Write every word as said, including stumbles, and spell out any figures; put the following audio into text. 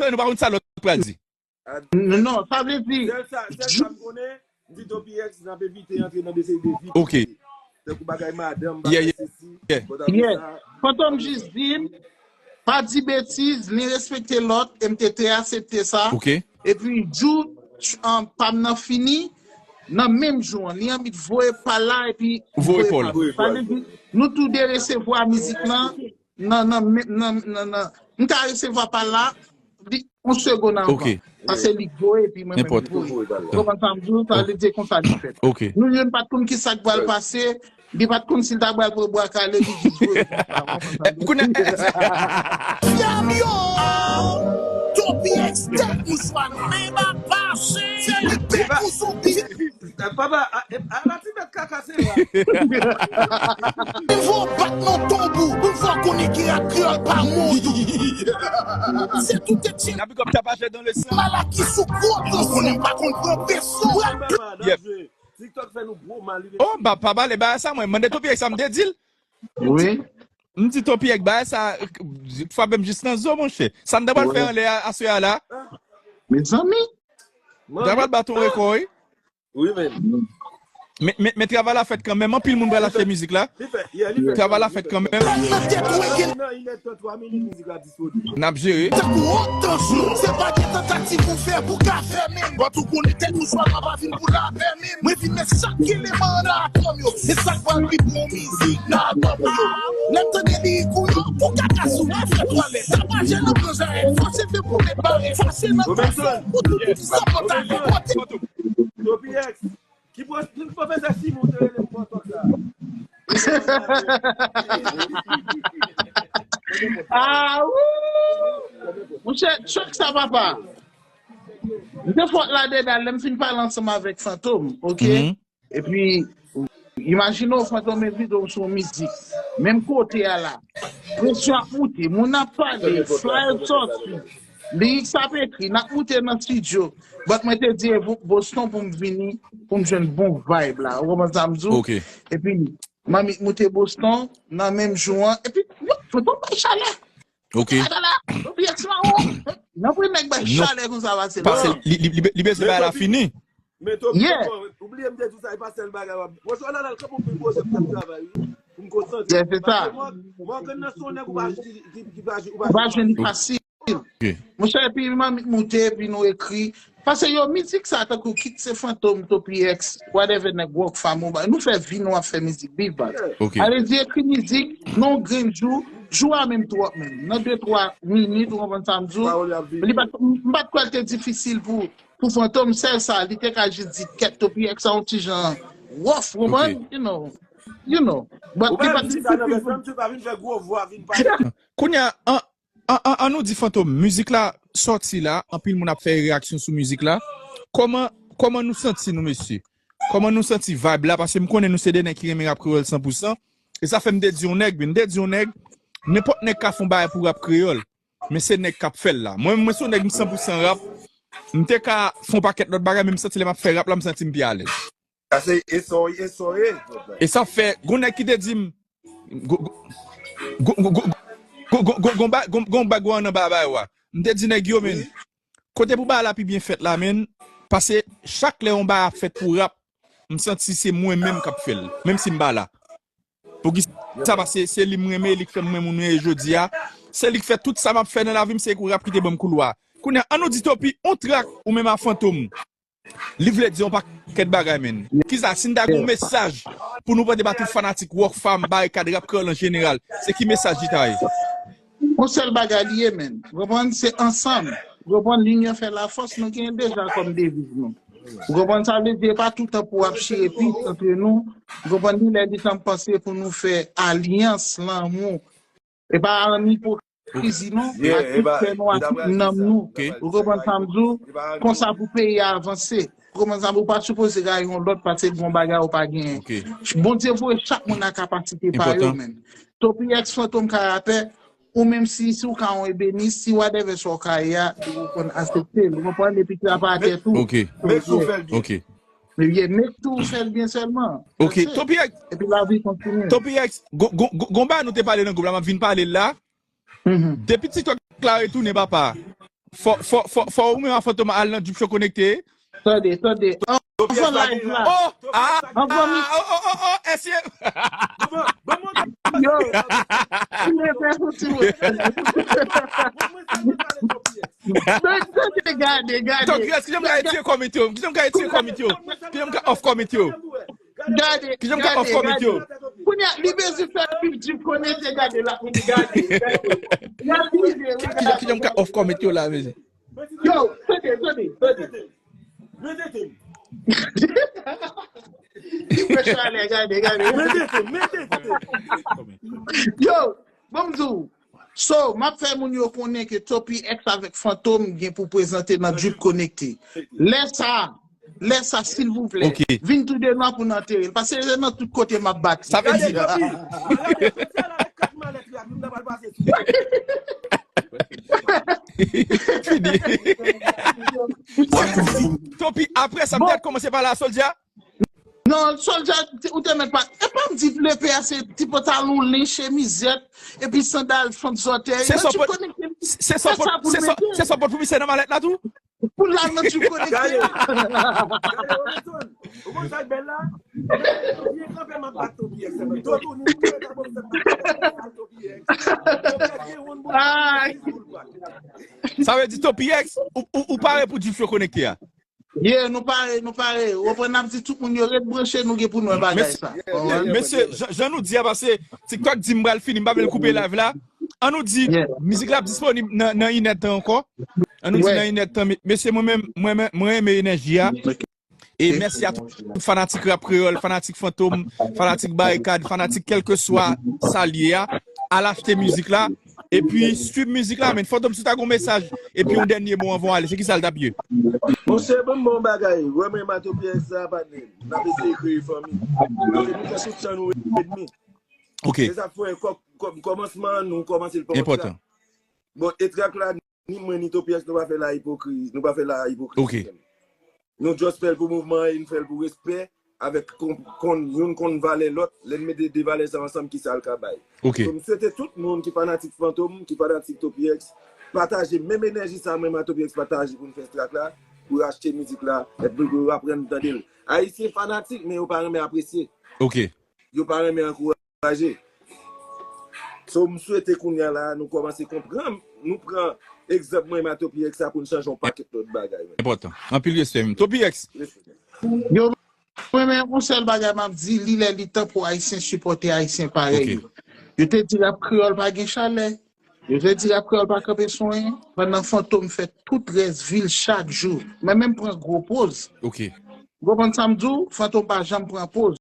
tande, nou pa konn sa lòt pral di. Non, non, sa vle di, Sèl sa, sèl sa m konnen, m di Topirex n ap evite antre nan de seri de vi prive. Tankou bagay madanm, bagay sesi, but apre sa. Fantom jis di m, pa di betiz, li respekte lòt, e m te trè aksepte sa. Epi, jou pa m nan fini, nan menm jou an, li annik voye pa l la, epi voye pa l. Sa vle di, nou tou de resevwa mizik lan, nan, nan, nan, nan, nan, m ka resevwa pa l la, li, yon segonn anvan. Paske li voye, epi mwen menm m voye. Ou konprann sa m di w? Sa vle di konsa li fèt. Nou youn pa t konn ki sa k pral pase, li pa t konn si l ta pral pran bwa kale, li jis voye konsa. Ou konprann sa m di w? Kounye a, Fyanm yo! Topirex tèt mouchwa nan men baba, se li pèk ou zonbi. Papa, a, a, a la ti mèt kaka se la. Pou w bat nan tonb ou, pou w fè konnen ki rap kreyòl pa mòd ou. Se tout etyen. N ap big up Tapajè dans le sang. Malaki sou gwo dos, konnen m pa konn pran peson. Mama, n ap jwe. TikTok fè nou gwo mal. Oh, ba, pa pale bagay sa, mwen. Mande Topirex sa m te di l. Wi. M di Topirex bagay sa, frape m jis nan zo, monchè. Sa m ta pral fè anlè a, aswè a la. Mezanmi. M ta pral bat yon rekò, wi. Wi, men. Men, men, men travay la fèt kanmenm. Anpil moun pral achte mizik la. Travay la fèt kanmenm. N ap jere. Se pa de tantativ ou fè pou ka fèmen. But ou konnen tèt ou swa pa vin pou lapè menm. Mwen vin met chak eleman nan atòm yo. E sa k pral pi bon mizik nan atòm yo. Lè m tande lirik ou yo, pou kaka sou mwen fè twalèt. Tapajè nan pran jarèt, fache fè pou met barèt. Fache nan gason, pou tout piti san pantalèt. Topirex, ki pwofesè Simon te rele pou pran tòk sa? Ah, wouy! Monchè, tchèk sa, papa. M te fòt la dedan, lè m fin pale ansanm avèk Fantom, oke? Epi, imajine w, Fantom envite w sou yon mizik. Menm kote a la. Presyon ap moute, moun ap pale, flyer sòti. Lirik sa ap ekri, n ap moute nan estidyo. But mwen te di Boston pou m vini, pou m jwenn bon vibe la. Ou konprann sa m di w? Epi, Mamit moute Boston nan menm jou an. Epi, yo, Fantom bay chalè. Ok. Chalè la, Topirex mawon. Nan pou nèg bay chalè konsa pase la. Pase li, li, li, li bezwen bay la fini. Men Topi, ou bliye m te di w sa, e pa sèl bagay w ap. Mwen sou Alala, kanpe yon pil pwojè m t ap travay, wi. Pou m konsantre. Yeah, se sa. Mwen, mwen konn nan son nèg ou pa jwenn, ki, ki pa jwenn, ou pa jwenn fasil. Monchè, epi Mamit moute, epi nou ekri. Pase yo, mizik sa, tankou kit se Fantom, Topirex, whatever nèg Rockfam, nou fè vi nou ap fè mizik, big bag. Ale di ekri mizik, nan yon grenn jou, jou a menm twòp menm. Nan de twa minit, ou konprann sa m di w? Li pa t, m pa t kwè l te difisil pou, pou Fantom, sèl sa, li te ka jis di kèt Topirex sa yon ti jan wòf, ou konprann? You know, you know. But li pa t difisil pou. Kounye a, an, an, an, an nou di Fantom, mizik la sòti la, anpil moun ap fè reyaksyon sou mizik la. Kòman, kòman nou santi nou, mesye? Kòman nou santi vibe la? Paske m konnen nou se de nèg ki renmen rap kreyòl san pou san. E sa fè m te di yon nèg, m te di yon nèg, nenpòt nèg ka fè yon bagay pou rap kreyòl. Men se nèg k ap fè l la. Mwen, mwen se yon nèg m san pou san rap. M te ka fè yon pakèt lòt bagay, men m santi lè m ap fè rap la, m santi m pi alèz. Sa se e sa w ye, e sa w ye. E sa fè, gon nèg ki te di m, gon, gon, gon, gon, gon, gon, gon, gon, gon, gon, gon bagay nan bagay wa. M te di nèg yo, men, kote pou bagay la pi byen fèt la, men, paske chak lè yon bagay ap fèt pou rap, m santi se mwen menm k ap fè l, menm si m pa la. Poukisa? Paske se li m renmen, li k fè m mwen moun mwen ye jodi a. Se li k fè tout sa m ap fè nan lavi m, se kou rap ki te ban m koulwa. Kounye a, an nou di Topi, on trak ou menm a Fantom. Li vle di yon pakèt bagay, men. Kisa, si n ta gen yon mesaj pou nou pote ba tout fanatik Rockfam, Barikad, rap kreyòl an jeneral, se ki mesaj li ta ye? Yon sèl bagay li ye, men. Ou konprann? Se ansanm. Ou konprann? Linyon fè lafòs, nou genyen deja kòm deviz nou. Ou konprann sa vle di? E pa toutan pou w ap chire pis antre nou. Ou konprann? Li lè li tan panse pou nou fè alyans lanmou. E pa an ipokrizi non, ak tout kè nou, ak tout nanm nou. Ou konprann sa m di w? Konsa pou peyi a avanse. Ou konprann sa m di w? Ou pa sipoze rayi yon lòt paske l gen yon bagay ou pa genyen. Bondye voye chak moun ak kapasite pa yo, men. Topirex, Fantom, Karapè, ou menm si, si w ka yon ebenis, si whatever sa w ka ye a, ou konn aksepte l. Ou konprann? Epi travay a tèt ou. Make sure w fè l byen. Ebyen, make sure w fè l byen sèlman. Ok, Topirex. Epi lavi kontinye. Topirex, gon, gon, gon, gon bagay nou te pale nan gwoup la, m ap vin pale l la. Depi TikTok la retounen, papa, Fò, fò, fò, fò ou menm a Fantom al nan Drip Show Konekte. Tande, tande. An, an fè live la. Oh! Ah! Ah! Oh, oh, oh, oh! Èske... Yo! Mwen fè sou ti mwen. Men tande, gade, gade. Tonk, èske jan m ka etire kòmite yo? Kijan m ka etire kòmite yo? Kijan m ka off kòmite yo? Gade, Kijan m ka off kòmite yo? Kounye a, li bezwen fè pib Drip Konekte, gade la pou li gade. Gade. Gade. Kijan m ka off kòmite yo la, mezi? Yo, tande, tande, tande. Mete tem. Li fè chalè, gade, gade. Mete tem, mete tem. Yo, bon m di w. So, m ap fè moun yo konnen ke Toppy X avèk Fantom gen pou prezante nan Drip Konekte. Lè sa, lè sa, silvouplè, Ok. Vin toude nou pou n antere l. Paske se nan tout kote m ap bat. Sa vle Gade di, Toppy. Gade Toppy la avèk kat malèt la, nou ta pral pase sou. Fini. Toppy, apre sa, m te kòmanse pale a Soulja. Non, Soulja, ou te mèt pa. E pa m di lepe a se ti pantalon len chemizèt, epi sandal fant zòtèy. Se Nan sa Drip pot, Konekte. se sa pot, se sa, se sa pot pou misye nan malèt la tou? Pou l al nan Drip Konekte. Gade, gade, Robertson. Ou konn sa k bèl la? Vye kanpe m ap bat Toppy X. Toppy, nou mwen ta bon fè bat Toppy X. Toppy X gen yon bon Ay. pou l bat. Sa vle di Toppy X, ou, ou, ou pare pou Drip Show Konekte a? Yeah, nou pare, nou pare. Ou konprann, n ap di tout moun yo ret branche, nou gen pou nou wè bagay sa. Mesye, jan, jan nou di a, paske TikTok di m pral fini, m pa vle l koupe live la. An nou di, Yeah. Mizik la ap disponib nan, nan inèdtan ankò. An nou di Ouais. Nan inèdtan, mesye, mwen menm, mwen menm, mwen renmen enèji a. E mèsi a tout fanatik rap kreyòl, fanatik Fantom, fanatik Barikad, fanatik kèlkeswa sa l ye a. Al achte mizik la. Epi, swiv mizik la, men Fantom, si w ta gen yon mesaj, epi yon dènye mo anvan w ale, se kisa l t ap ye? Monchè, ban m bon bagay. Wè mwen, Mato Pyès sa, patnè. N ap eseye kreye fanmi. Paske nou fè tout tan nou edmi. Ok. Se sa k fè, kò-, kò-, kòmansman, nou kòmanse l pa yon Enpòtan. Bon, e trak la, ni mwen, ni Toppy X, nou pa fè la ipokri-, nou pa fè la ipokrizi. Ok. Nou just fè l pou mouvman e nou fè l pou respè, avèk kon, kon, youn konn valè lòt, lè n mete de valè sa ansanm, ki sa l ka bay. Ok. So, m swete tout moun ki fanatik Fantom, ki fanatik Toppy X, pataje menm enèji sa mwen, Mato Pyès, pataje pou n fè trak la, pou yo achte mizik la, epi pou yo aprann tande l. Ayisyen fanatik, men yo pa renmen apresye. Ok. Yo pa renmen ankouraje. So, m swete kounye a la, nou kòmanse konprann, nou pran egzanp mwen, Mato Pyès sa, pou n chanje yon pakèt lòt bagay, men. Enpòtan. Anpil respè, menm. Toppy X. Yo, mwen, men yon sèl bagay m ap di, li lè li tan pou Ayisyen sipòte Ayisyen parèy yo. Yo te di rap kreyòl pa gen chalè. Yo te di rap kreyòl pa kanpe sou anyen. Pandan Fantom fè tout rès vil chak jou. Mwen menm pran gwo poz. Ok. Ou konprann sa m di w? Fantom pa janm pran poz.